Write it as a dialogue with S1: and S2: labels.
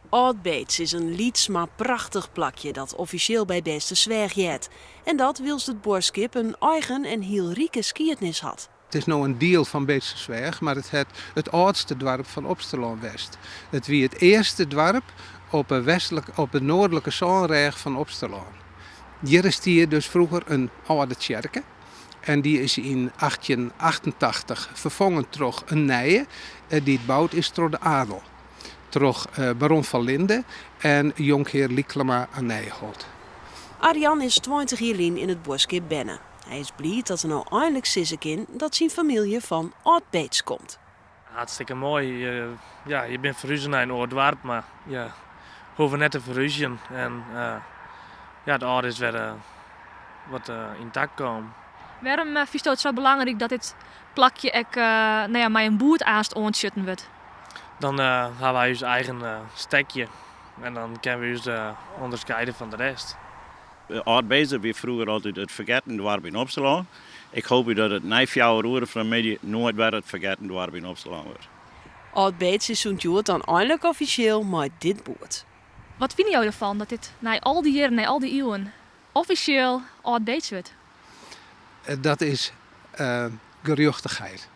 S1: Ald Beets is in lyts mar prachtich plakje dat offisjeel by Beetstersweach heart. En dat wylst it buorskip in eigen en hiel rike skiednis hat.
S2: It is no in diel fan Beetstersweach, mar it hat it âldste doarp fan Opsterlân west. It wie it earste doarp op 'e westlike, op de noardlike sânrêch fan Opsterlân. Hjir stie dus froeger in âlde tsjerke en dy is yn 1888 ferfongen troch in nije, dy't boud is troch de adel, troch baron van Linde en jonkhear Lycklama à Nijeholt.
S1: Arjan is 20 jier lyn yn it buorskip berne. Hy is bliid dat er no einlik sizze kin dat syn famylje fan Ald Beets komt.
S3: Hartstikke moai. Je, ja, je binne ferhuze nei in oar doarp, mar je hoege net te ferhúzjen. En ja, it âlde is wer wat yntakt kaam.
S4: Wêrom fynsto it sa belangryk dat dit plakje ek nou ja, mei in boerd aanst oantsjutten wurdt?
S3: Dan ha wy ús eigen stekje en dan kinne we ús ûnderskiede fan de rest.
S5: Ald Beets wie froeger altyd it fergetten doarp yn Opsterlân. Ik hoopje dat it nei 4 oere fan 'e middei noait wer it fergetten doarp yn Opsterlân wurdt.
S1: Ald Beets is sûnt hjoed dan einlik offisjeel mei dit boerd.
S4: Wat fine jo derfan dat dit nei al dy jierren, nei al dy iuwen, offisjeel Ald Beets wurdt?
S2: Dat is gerjochtichheid.